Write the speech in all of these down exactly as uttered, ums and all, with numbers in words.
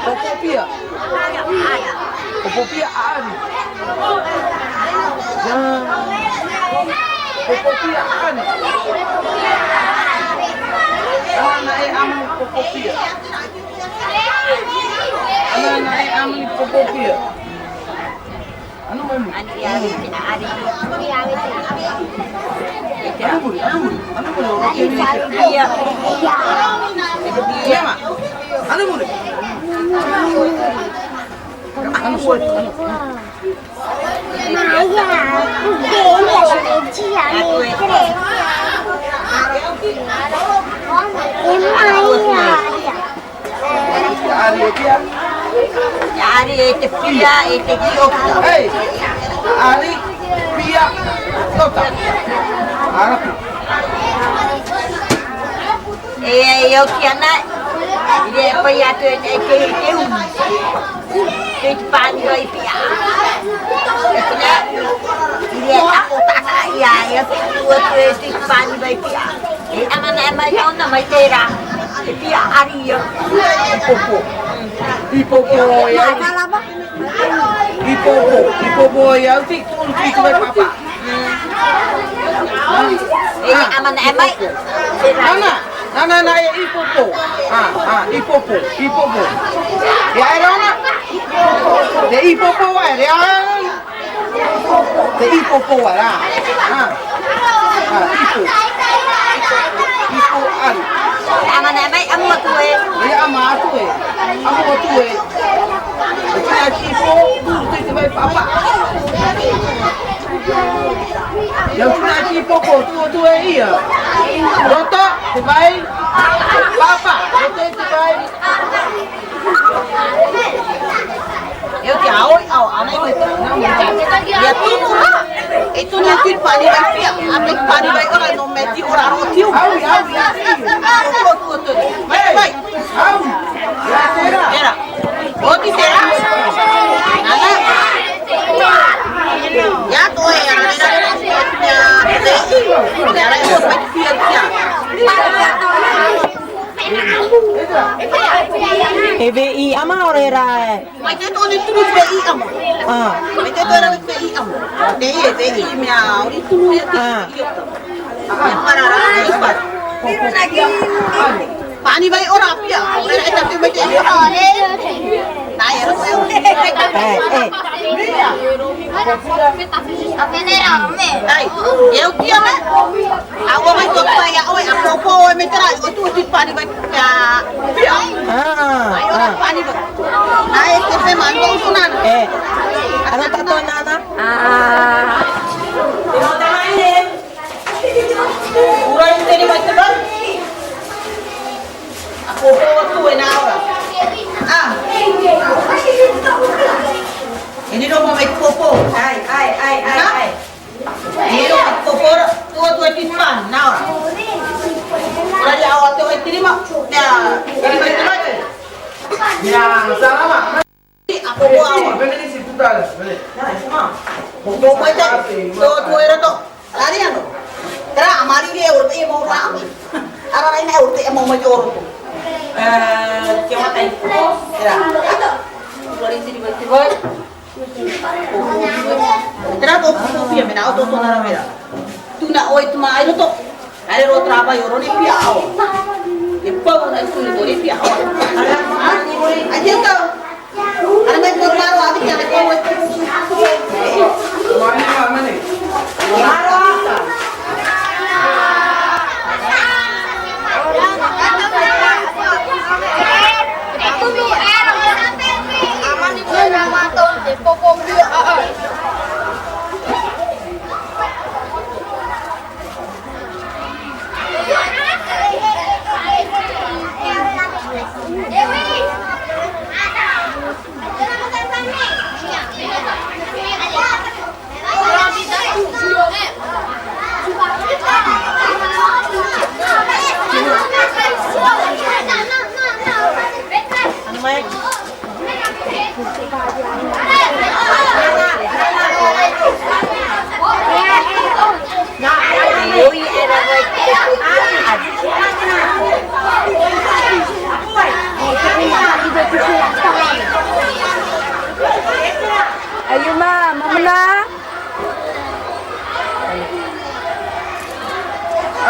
Popopia. Popopia ʻaʻari. Popopia ʻaʻari. Ana e ʻama popopia. Ana e ʻama popopia. Anu mai muri. Anu mai muri, anu mai muri, anu mai muri, ora kē nei. Ia. Ia ma. Anu muri. Anu muri, anu. Ia, ia, ia. Ia ʻari e te pia, e te tiʻoka. Ei, ʻari, pia, tiʻoka. ʻArahu. E, e, e oti ana, i te pai atu e te, e te, e te umi. Te pani vai pia. E te, i te ako tata ia, e oti e te pani vai pia. E ʻamanaʻe mai ʻōna mai terā. E pia ʻari ia. ʻIpopo. ʻIpopo ia. ʻIpopo. ʻIpopo ia. Uti, uti, uti, vai papa. E ʻamanaʻe mai. Nana, nana, nana, e ʻipopo. A, a, ʻipopo, ʻipopo. E aera ana. E ʻipopo, e aera ana. Te ʻipopo ʻaera. A. A, ʻipo. ʻIpo ʻaru. ʻAmanaʻe mai, ʻamu atu ē. E ʻama atu ē. ʻAmu atu ē. E tuna ʻipo, turu te vai papa. Ia tuna ʻipo ko, turu atu ē ia. Roto, te vai papa. Roto te vai. E oti a ʻoe, ʻao, ana i koe. Ia tunu ra. E tunu atu i pani vai pia. A te pani vai ora, nō mea tiʻa ora roa tiu. Au, au, ia. Roto, roto, roto. Vai, vai. Au. Ia, terā. Oti terā. Nana. Ia, toe, ia, ia, ia, ia, ia, ia, ia, ia, ia, ia, ia. E veʻi ʻama ʻore rā e. Mai te tō nei turu veʻi ʻama. A. Mai te tō nei veʻi ʻama. Te ie, veʻi mea ʻori turu ia te. A. Ia para rā, ia para. Pani vai ora pia. Ora e tatu mai te. Nā, ia roto. E, e. Ai, e uti ana. A ua mai tō tua ia ʻoe, a pōpō ʻoe mai terā, o tū, o tū pani vai, ia, pia. A, a, a. Pani vai. Nā, e te fē manu, o tū nana. E, aro tātou nana. A. Ura i te rima i te vai. A pōpō atu e nā ora. A. E riro mai te pōpō. Ai, ai, ai, ai, ai. Ia, ora, tua, tua, te pan, nā ora. Ora, ia, ʻo te vai te rima. Ia, te rima, te rima. Ia, salama. A pōpō, ʻaua. Veni, si puta, veni. Ia, e sama. Pōpō mai te, tō, tō, e roto. Rari ano. Terā, a mari e ora, e mau rā. Ara rai na e ora, e mau mai te ora. E, te matai. Terā. Ora, te rima, te vai. Terā tō, tō, tō, pia, mea nā, o tō, tō, nā, rā, mea nā. Tuna ʻoe i te māʻa i roto. ʻAere roa terā vai oro nei pia ʻaua. E pau na i tunu tō nei pia ʻaua. Ha? Ai te tau. Ana mai tō rā roa, ʻaita, ana mai tō. Mani, mani. Maro.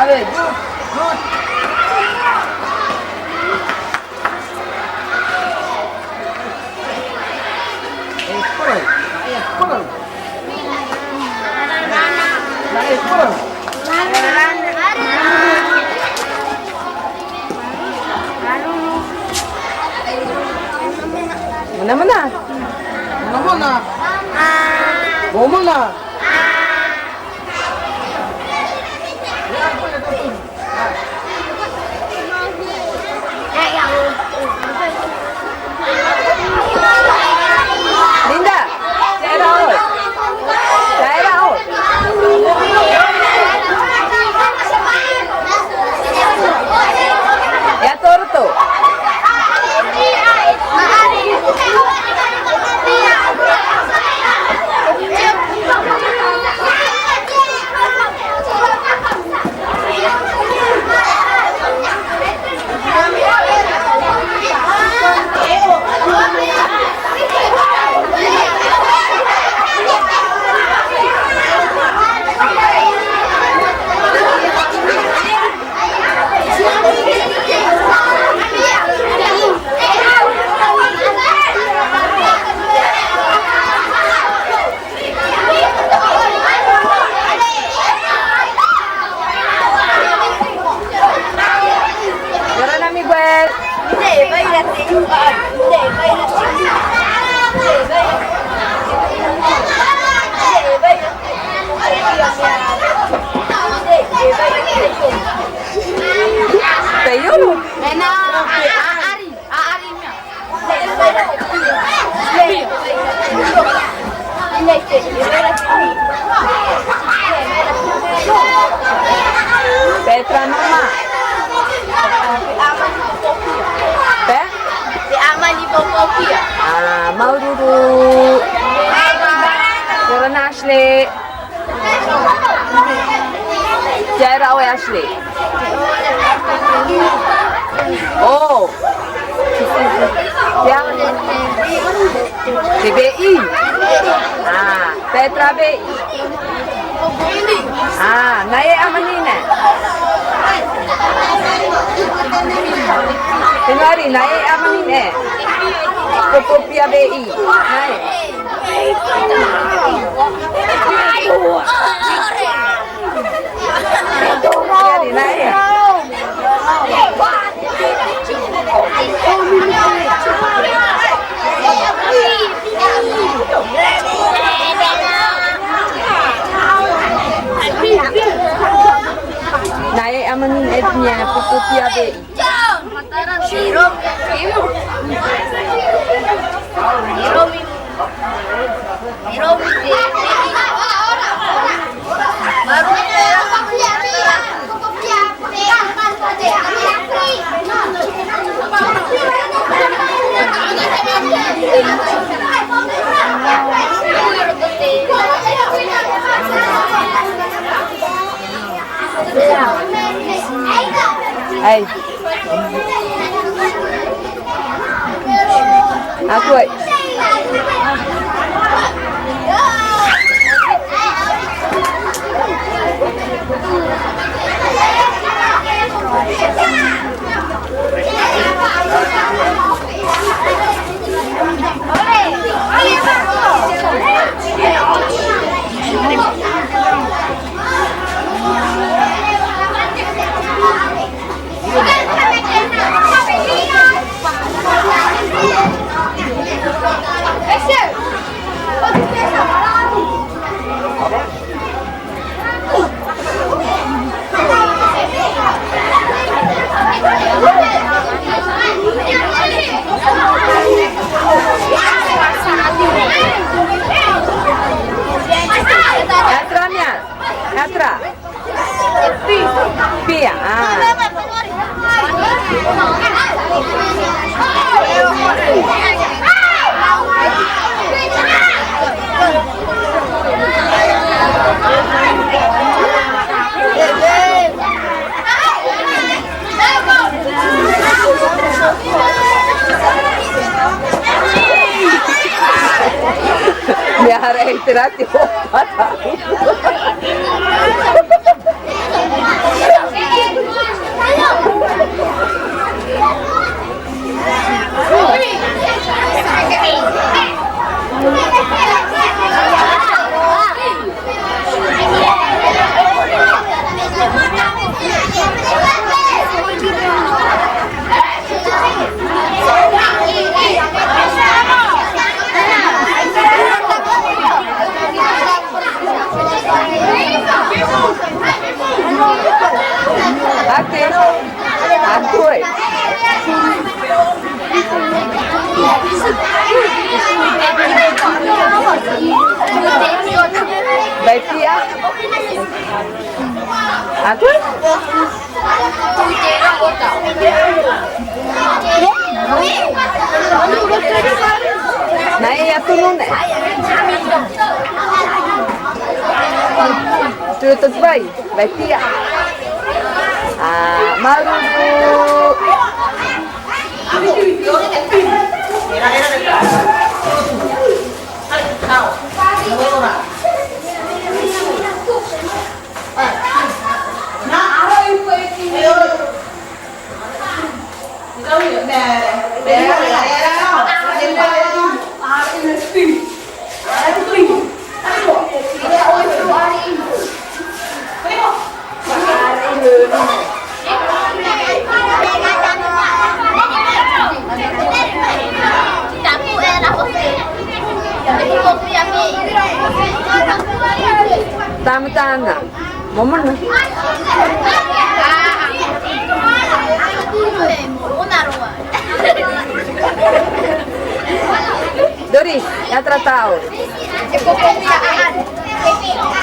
Allez, good, good. E parau, e parau. E parau. Mana, mana? Mana, mana? Mana, mana? Linda, tē aʻera ʻoe. Tē aʻera ʻoe. E a tō roto. Ora na, Miguel. Te ioro. Mena, a, a, ari, a, ari mea. Petra, mama. Pe? Te ʻāmani pōpō pia. Ā, māuruuru. Tē aʻera na, Ashley. Tē aʻera ʻoe, Ashley. ʻO. Ia. Te bēʻi. Ā, Petra bēʻi. Ā, nā ʻē ʻāmani nei. Te nō ʻari, nā ʻē ʻāmani nei. Pōpō pia bēʻi. Nā ʻē. Nā ʻē ʻāmani nei, e te mea pōpō pia bēʻi. Ai. Aku ai. Atra mea, atra. Pia, ā. Mea haere i te rā te hōpata. Ate. Atoe. Vai tiʻa. Atoe. Nā, e atu nō nei. Tū tō vai, vai tiʻa. Ā, māuruuru. Tāmatana. Momona. Doris, e ʻātara tāʻoe.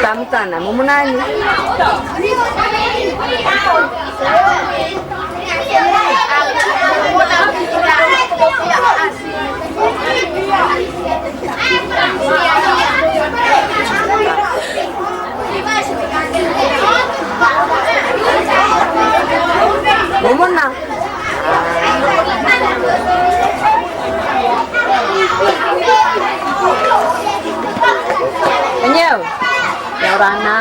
Tāmatana, momona ānei. Momona. Aniau. Ia ora na.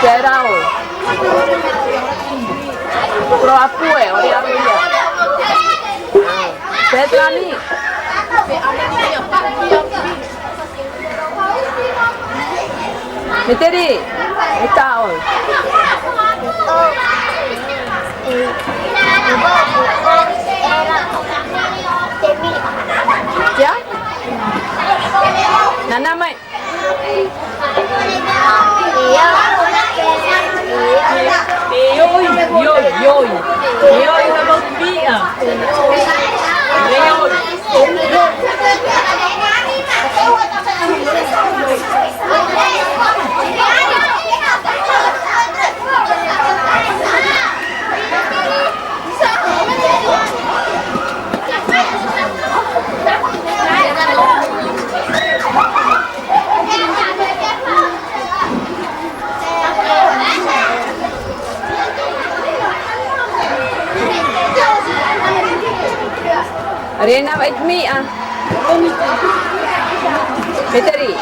Te rau. Pro apue, ori aru ia. Petrani. Meteri, e tāʻoe. Ia? Nā, nā mai. E oi, e oi, e oi. E oi, nā mau piʻa. E oi. Rena vai te miʻa. Meteri.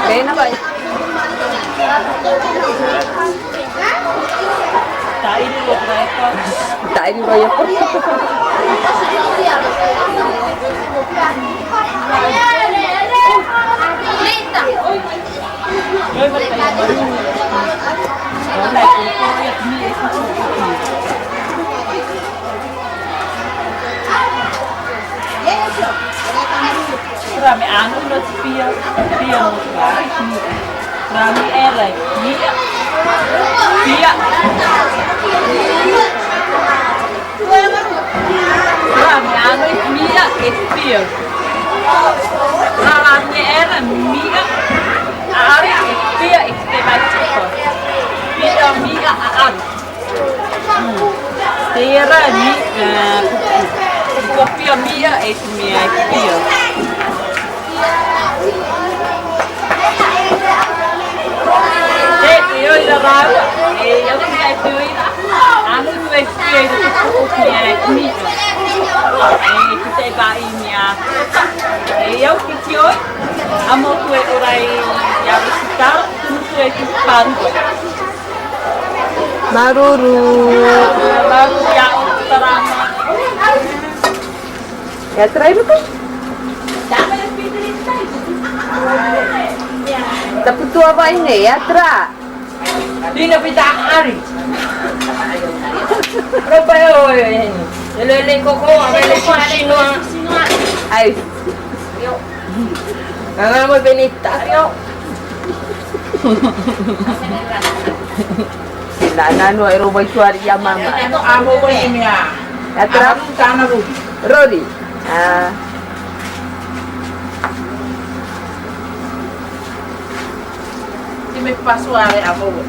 Rena vai. Taʻiri roa ia. Rā mea ʻano nō te piʻa, piʻa nō te rā. Rā mea ʻere, miʻa, piʻa. Rā mea ʻano i te miʻa e te piʻa. Rā mea ʻere, miʻa, ʻaʻare e te piʻa e te temaʻi tipa. Piʻa, miʻa, ʻaʻare. Terā ni, ā, ko, ko, ko piʻa miʻa e te mea e te piʻa. Te, te ʻoira rāua, e au ki te ʻoira. ʻAno atu e te piʻa i roto i te mea e te miʻa. E ki te vāhi mea. E au ki te ʻoi, ʻa mau atu e ora i a Rosita, tunu atu e te pāruru. Māuruuru. Māuruuru ia ʻoe, tarama. E ʻātara i roto? Taputua vai nei, e ʻātara. Rina pita ari. Ropa e ʻoe, e heni. E lele koko, a vele chinois. Ai. Anga mo benita. Nā, nā, nō, e rō vai tuari ia māmā. Nō, a mō vai e mea. Ia tera? A rō tāna rori. Rori. A. Te mea passoire a mō vai.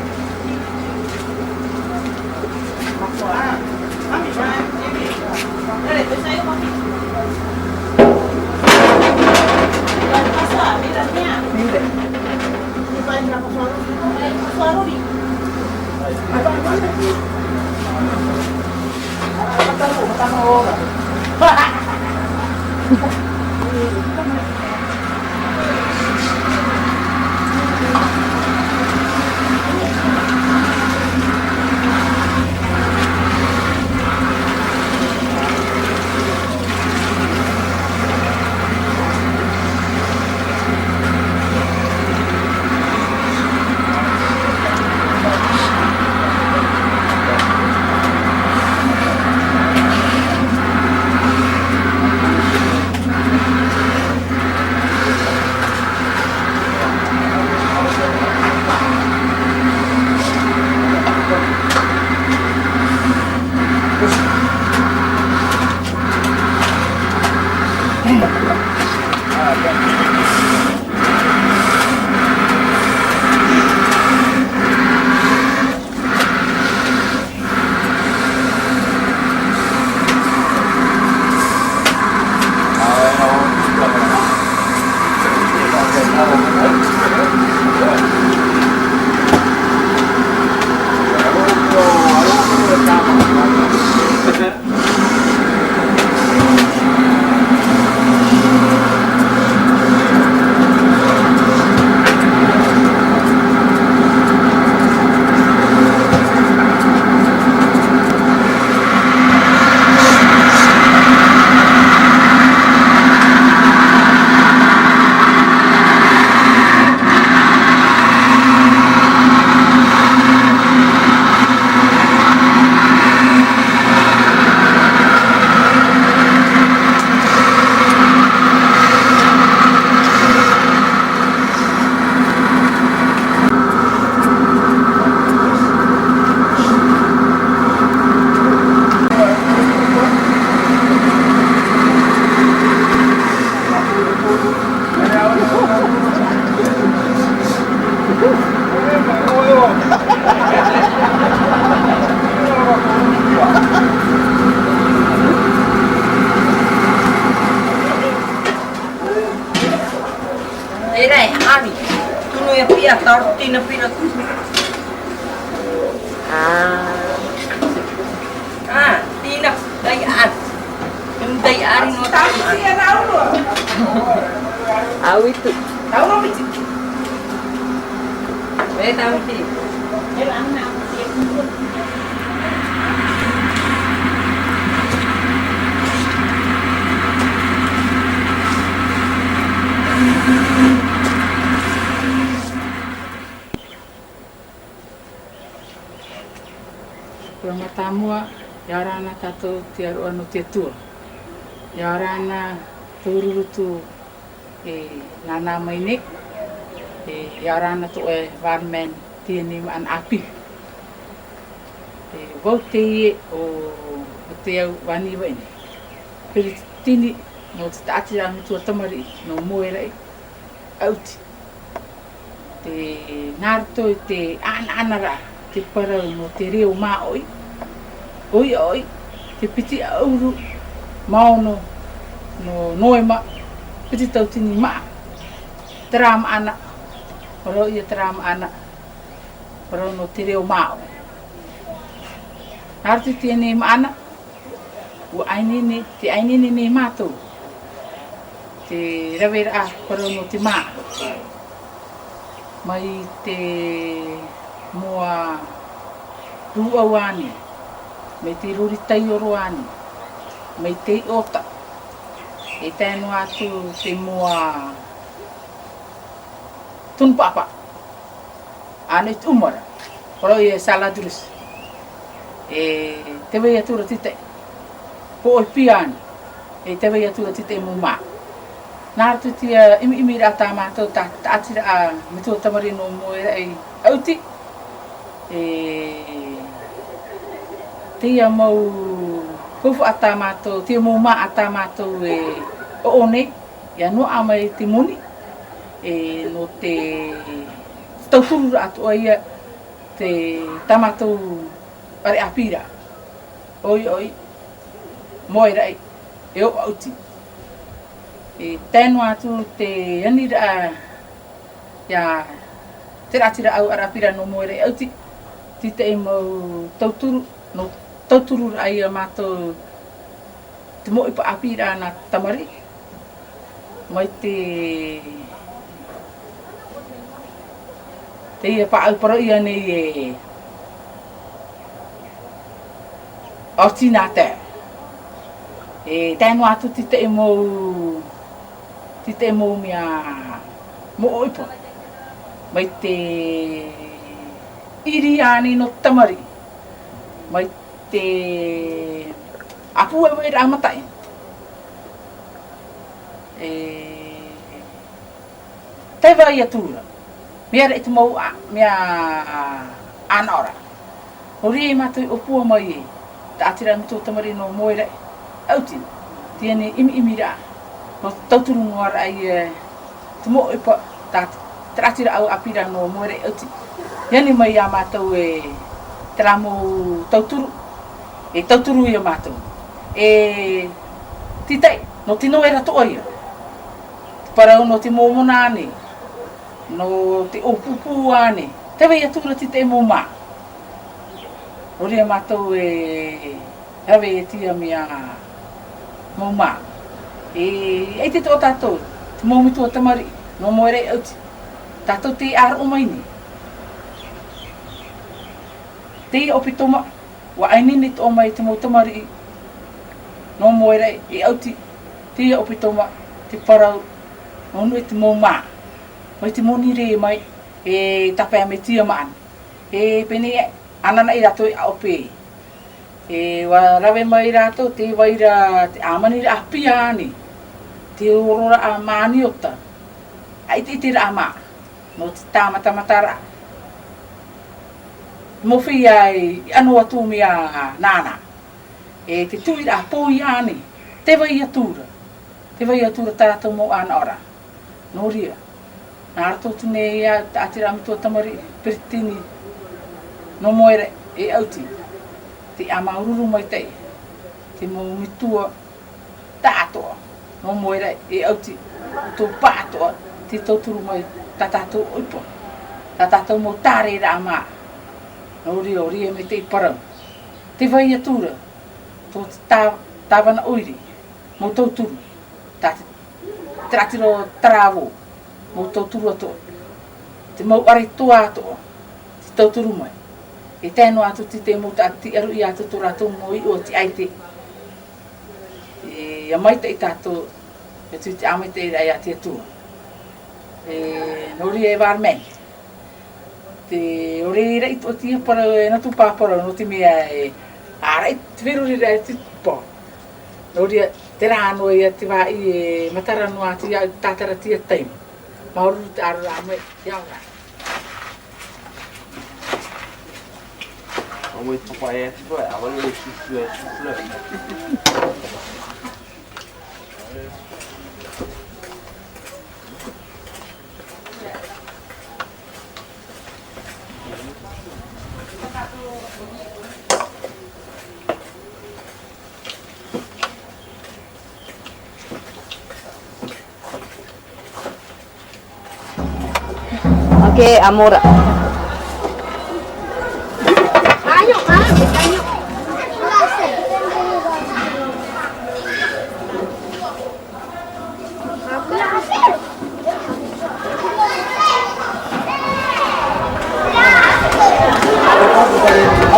E rā, e ani. Tunu e pia, taoro tina pira. Ah. Ah, tina, dai ari. Tunu dai ari nō tātou. Au iti. Taoro iti. E tāmiti. Hora mātāmua, ʻia ora na tātou te aroha nō te Atua. ʻIa ora na tō Rurutu e nānā mai nei, e, ʻia ora na tō ʻoe Varman Tiani Maʻana ʻĀpī. E, vau teie ʻo, ʻo Teau Vani Vaini. Peretiteni nō te Taʻati Rāmetua Tamariʻi, nō Moeraʻi, ʻAuti. Te nā roto i te ʻanaʻanaraʻa, te parau nō te reo māʻohi, ʻoia hoʻi, te piti ʻahuru mā ono nō Noema, piti tauatini mā, terā maʻana, parau ia terā maʻana, parau nō te reo māʻohi. Nā roto i teie nei maʻana, ʻua ʻaineine, tē ʻaineine nei mātou. Te raveraʻa parau nō te mā. Mai te moa rūʻau ānei, mai te rori taioro ānei, mai te iʻota. E tae noa atu te moa tunu paʻapaʻa. ʻĀnei te ʻumara, parau ia e salade russe. E tē vai atu ra te tahi. Pōʻohi pīani, e tē vai atu ra te tahi mau mā. Nā roto i teie ʻimiʻimiraʻa tā mātou, tā, tāʻatiraʻa Metua Tamariʻi nō Moeraʻi ʻAuti. E, teie mau faufaʻa tā mātou, teie mau māʻa tā mātou e ʻoʻo nei, ʻia noaʻa mai te moni, e, nō te tautururaʻa atoʻa ia te, tā mātou ʻāreʻa ʻāpīraʻa. ʻOiʻoi, Moeraʻi, e ʻo ʻAuti. E tae noa atu te aniraʻa, ʻia te tāʻatiraʻa ʻāreʻa ʻāpīraʻa nō Moeraʻi ʻAuti, te tahi mau tauturu, nō tautururaʻa ia mātou te mau ʻohipa ʻāpīraʻa nā tamariʻi. Mai te, teie pāʻau parau ïa nei e ordinateur. E tae noa atu te tahi mau, te tahi mau mea, mau ʻohipa. Mai te ʻiri ānei nō tamariʻi. Mai te ʻāpuʻe mai rā mataʻi. E, tē vai atu ra. Mea rahi te mau ʻā, mea ʻānaʻo ra. Nō reira mātou e ʻōpua mai e tāʻatiraʻa Metua Tamariʻi nō Moeraʻi ʻAuti. Teie nei ʻimiʻimiraʻa. Nō tauturu noa ra ïa te mau ʻohipa, tā te tāʻatiraʻa ʻāpīraʻa nō Moeraʻi ʻAuti. ʻIa ani mai ia mātou e terā mau tauturu, e tauturu ia mātou. E, te tahi, nō te noera atoʻa ïa. Te parau nō te mōmona ānei, nō te ʻōpūpū ānei. Tē vai atu ra te tahi mau māʻa. Nō reira mātou e rave i teie mea mau māʻa. E, ʻaita atoʻa tātou, te mau metua tamariʻi, nō Moeraʻi ʻAuti. Tātou tei ʻāroʻo mai nei. Teie ʻōpitoma, ʻua ʻaineine atoʻa mai te mau tamariʻi, nō Moeraʻi ʻAuti, teie ʻōpitoma, te parau, nō niʻa i te mau māʻa. Mai te moni rē mai, e tāpae mai teie māʻa. E pēnei, ananaʻi rātou e aʻo pē. E, ʻua rave mai rātou, tē vai ra te ʻāmaniraʻa pia ānei. Te ororaʻa māniota. ʻAiteʻiteraʻa māʻa. Nō te tāmatamataraʻa. Mōhia i ʻano atu mea nāna. E te tuiraʻa pō ānei. Tē vai atu ra. Tē vai atu ra tā rātou mau ʻānaʻoraʻa. Nō reira, nā roto atu nei ia tāʻatiraʻa metua tamariʻi peretiteni nō Moeraʻi ʻAuti, tē ʻāmāuruuru maitaʻi te mau metua tāʻatoʻa nō Moeraʻi ʻAuti, tō pāʻatoʻa, tē tauturu mai tā tātou ʻohipa, tā tātou mau tāreraʻa māʻa. Nō reira, ʻo reira maitaʻi parau. Tē vai atu ra, tō te tā-, tāvana ʻoire, mau tauturu, tā te, te raʻatira tarāvou, mau tauturu atoʻa, te mau ʻare toa atoʻa, tē tauturu mai. E tae noa atu te, te mau tā-, tē ʻaruʻi atu tō rātou mau iʻoa tē ʻaite. E, ʻia maitaʻi tātou, e tū te ʻāmaitaʻiraʻa ia te Atua. E, nō reira e vāremai. Te ʻore i raʻi atoʻa teie parau e nā tū pāpara nō te mea e, ʻāraʻi te feruri raʻi te pā. Nō reira, terā noa ia te vāhi e matara noa atu ia tātara teie taime. Māuruuru te ʻaroraʻa mai, ʻia ora. ʻO mai te papa e atu koe, ʻaore e susu e susu e. Ok, amora.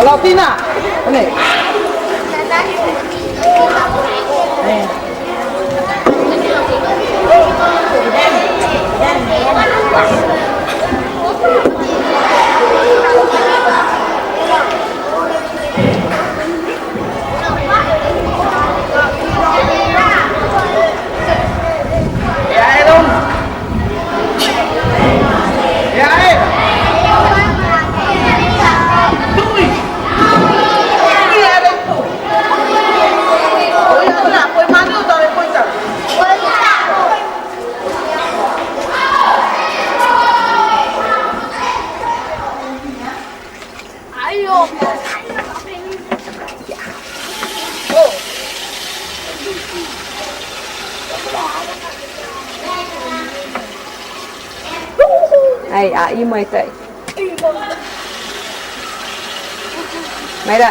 Aloha Tina. Nei. Nei. Ai, ʻāʻī mai te. Mai ra.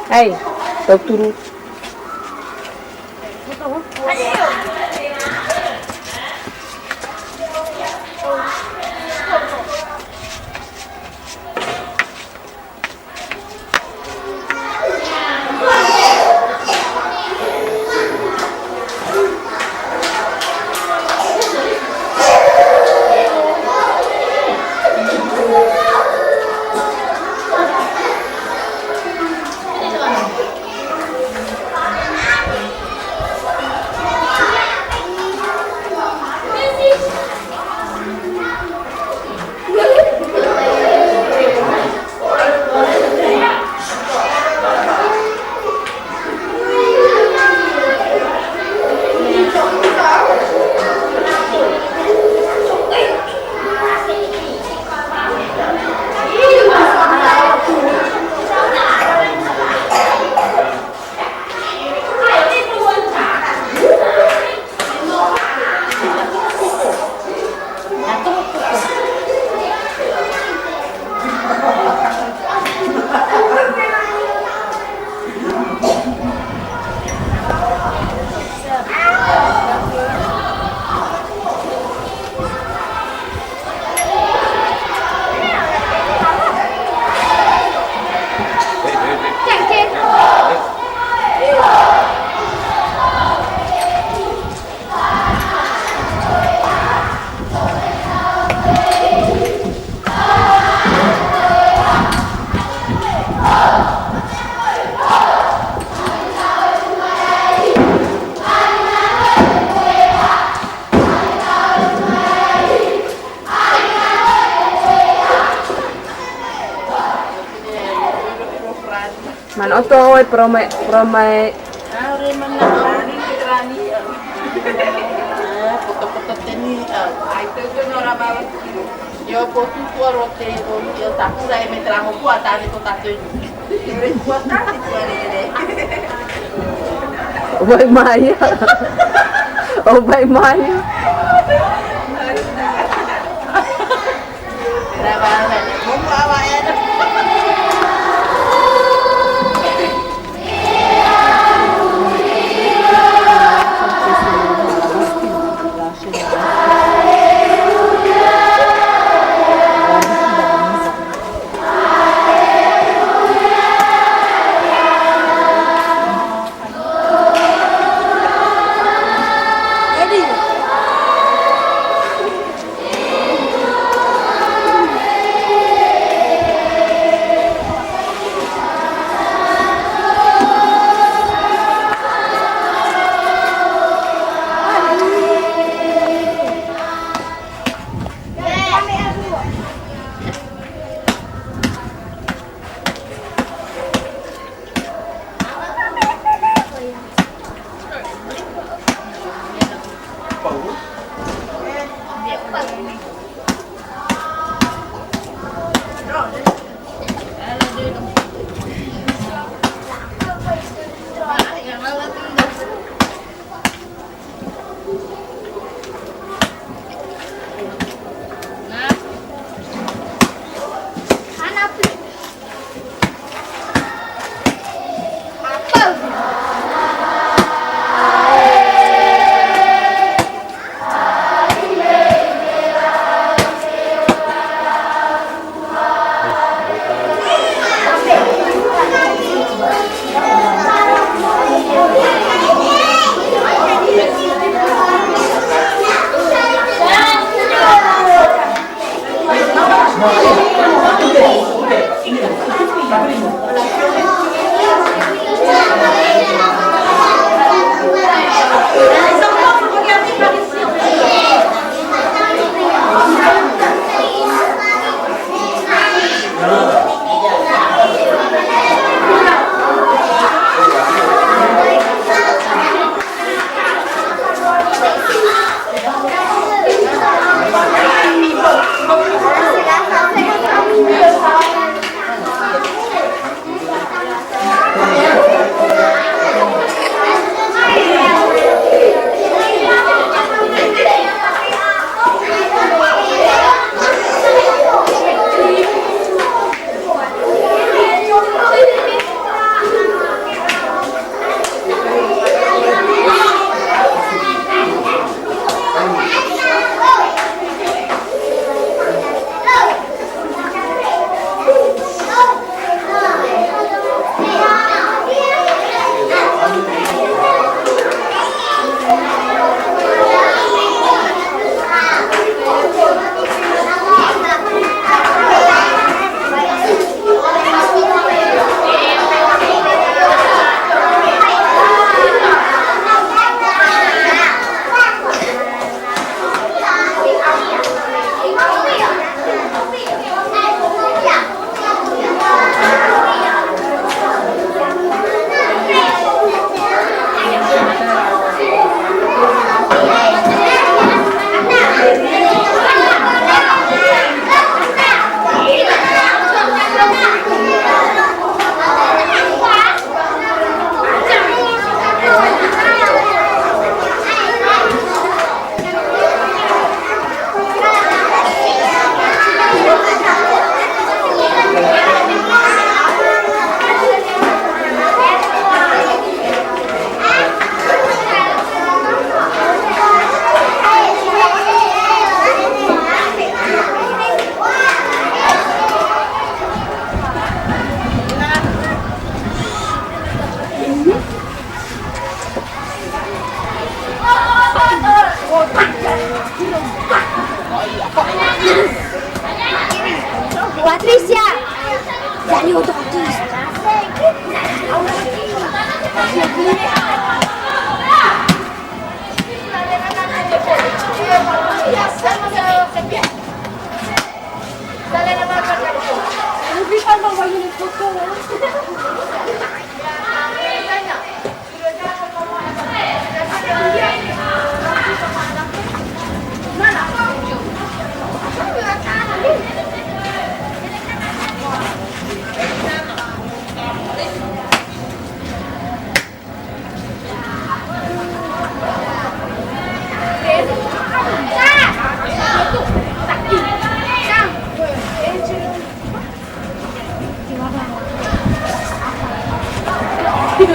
Ai, tauturu. Manaʻo atoʻa ʻoe, parau mai, parau mai. ʻĀ, ʻore manaʻo. ʻĀ, potopoto teie, ʻā. ʻAita ʻoutou nō rā māua. ʻIa, pō tū tua roa te rō, ʻia, tāpura e me te rā hopua tāne tō tātou. ʻO vai mai ia. ʻO vai mai ia. Ai,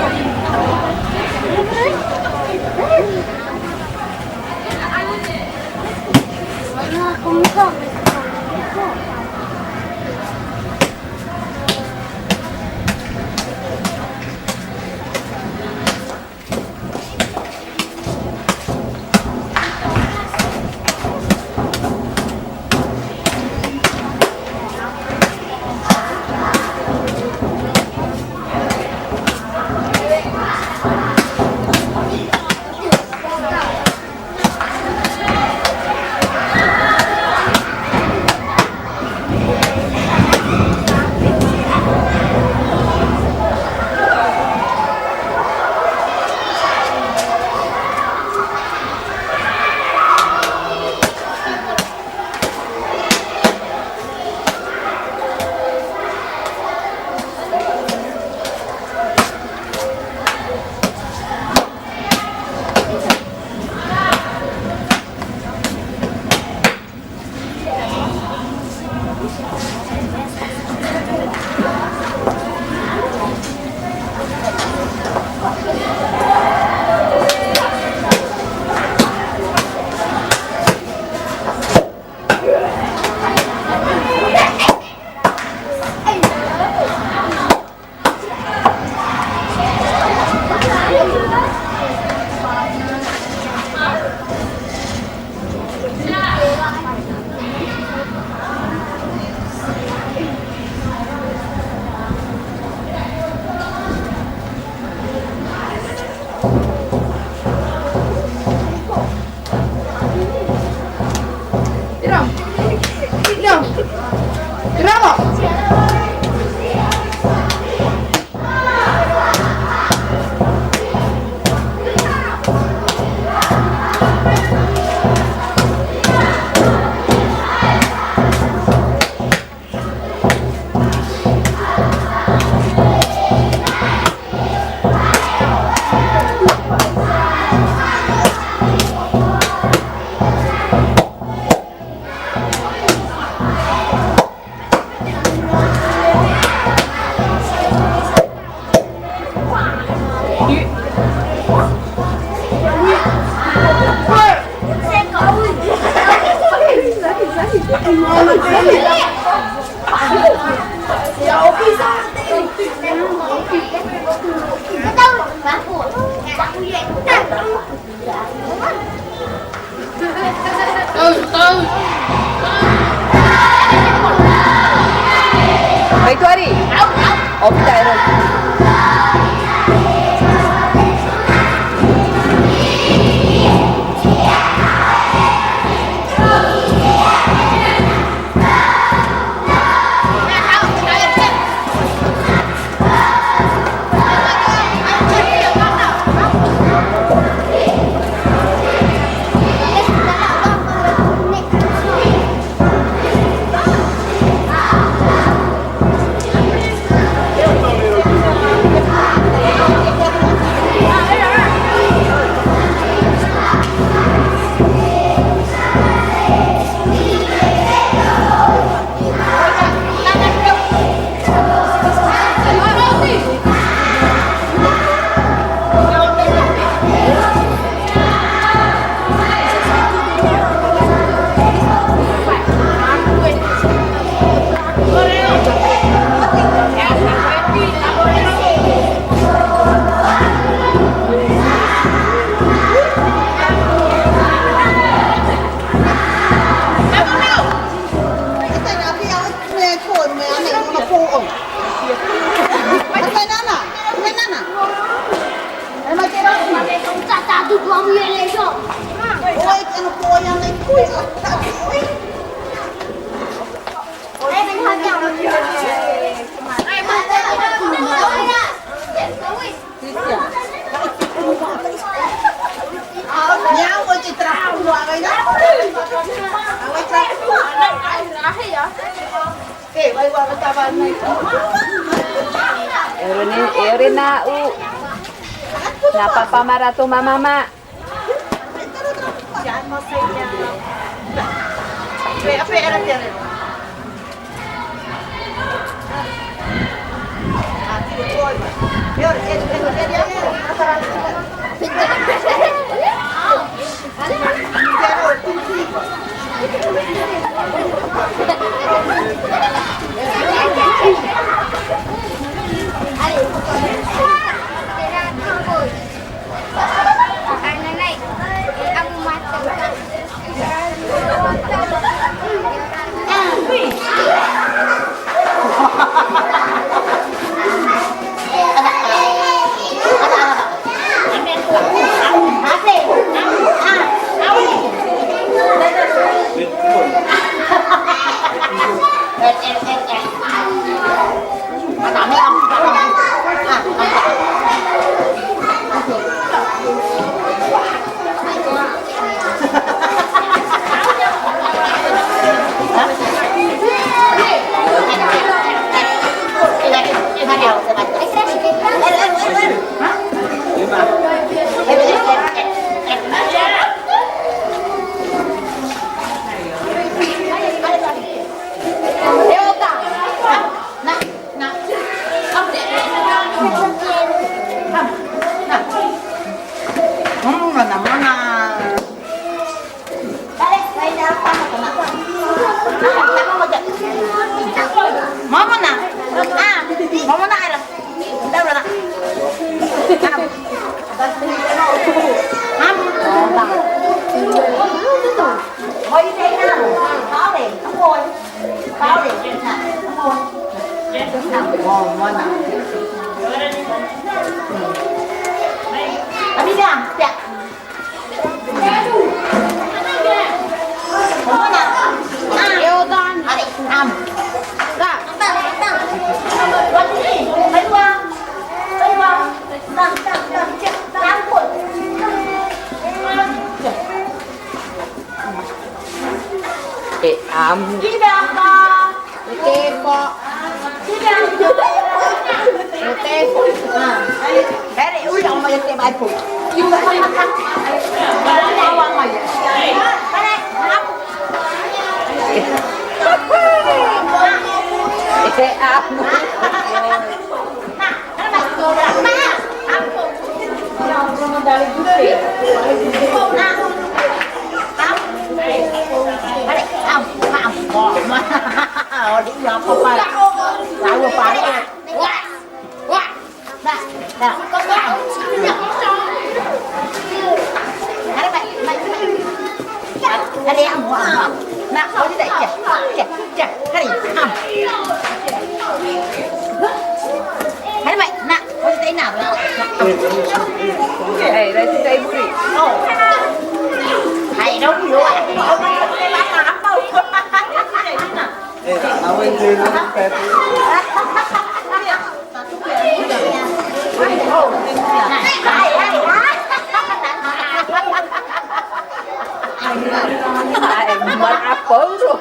tuari. ʻOpita e rau. E ʻore nei, e ʻore nāʻu. Nā pāpā mā rātou māmā. Mamana. Ah, mamana era. Daura. Am. Am. Oi, teina. Paore, amoi. Paore, na, amoi. Na, mo, mona. Amiga, pea. E am. E te fā. E te fā. Ah. Here, ui, o mai te mai pū. E am. Haere mai, mai, mai. Haere, amo, amo. Nā, ʻori tei, kia, kia, kia, haere, amo. Haere mai, nā, ʻori tei nā, nā. Hei, rai te tai muri. Oh. Hai, rau, rau. Awe, te nā, pepe. Ai, maraʻa pauroa.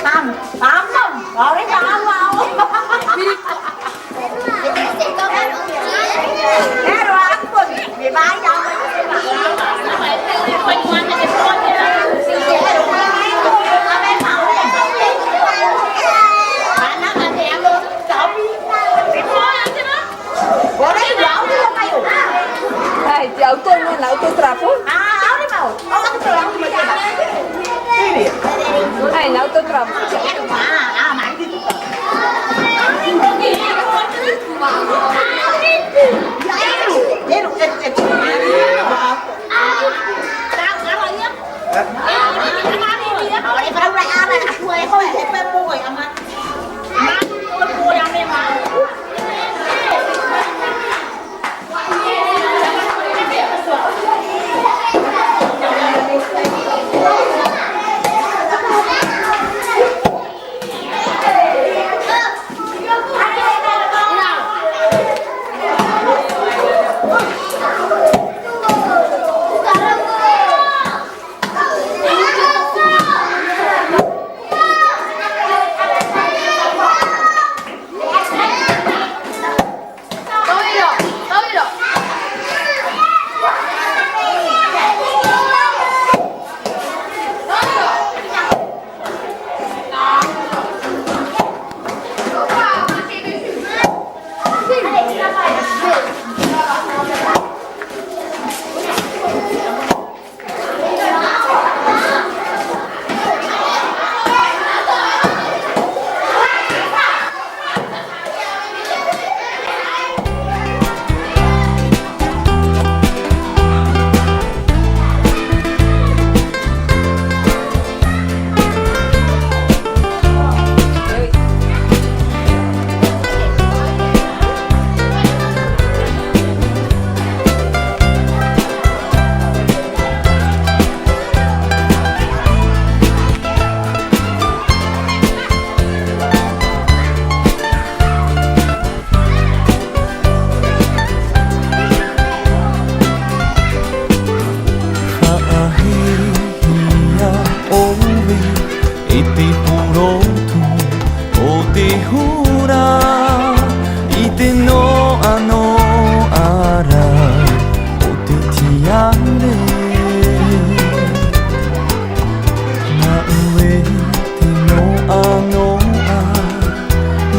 Pam, pam, pam. Ore ka mau. Pero aku, me vai a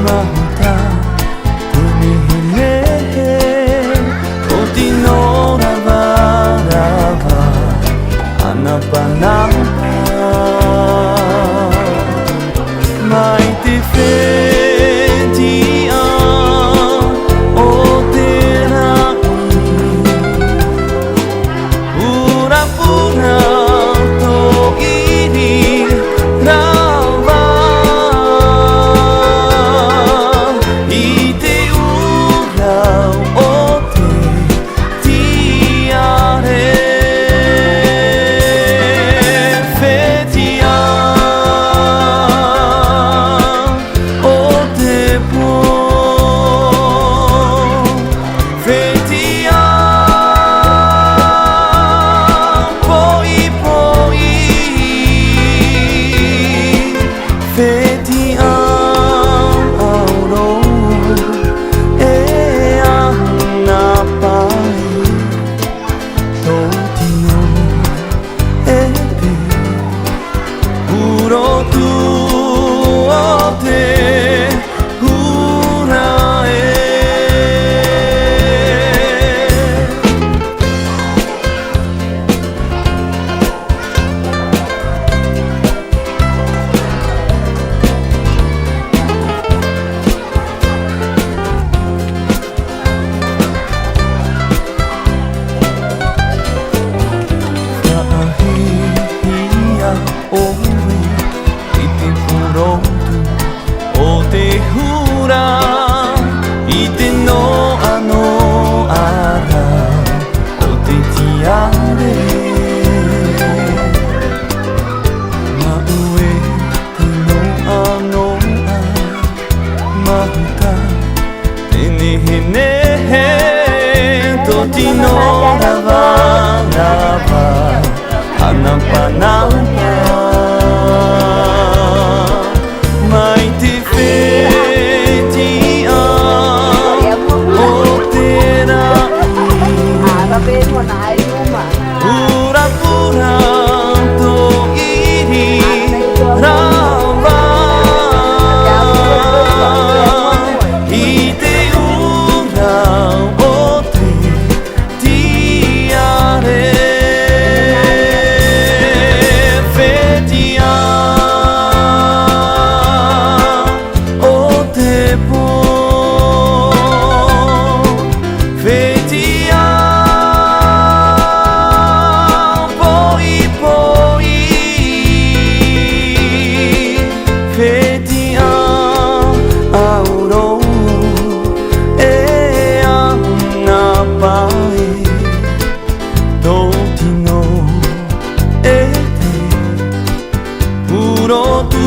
Mahuta, te nehenehe, tō tino ravarava, ʻanapanapa. Mai te fetiʻa o te raʻi, purapura tō ʻiri rava i te ʻūrau o te tiare. Fetiʻa o te pō, fetiʻa poʻipoʻi, fetiʻa auro e ʻanapai. Tō tino e te purotu o te hura e. Faʻahehia ʻoe i te purotu o te hura, i te noʻanoʻa ra o te tiare. Maʻue te noʻanoʻa mahuta, te nehenehe, tō tino ravarava, ʻanapanapa. Mai te fetiʻa o te raʻi, purapura tō ʻiri rava i te ʻūrau o te tiare. Fetiʻa o te pō, fetiʻa poʻipoʻi, fetiʻa auro e ʻanapai. Tō tino e te purotu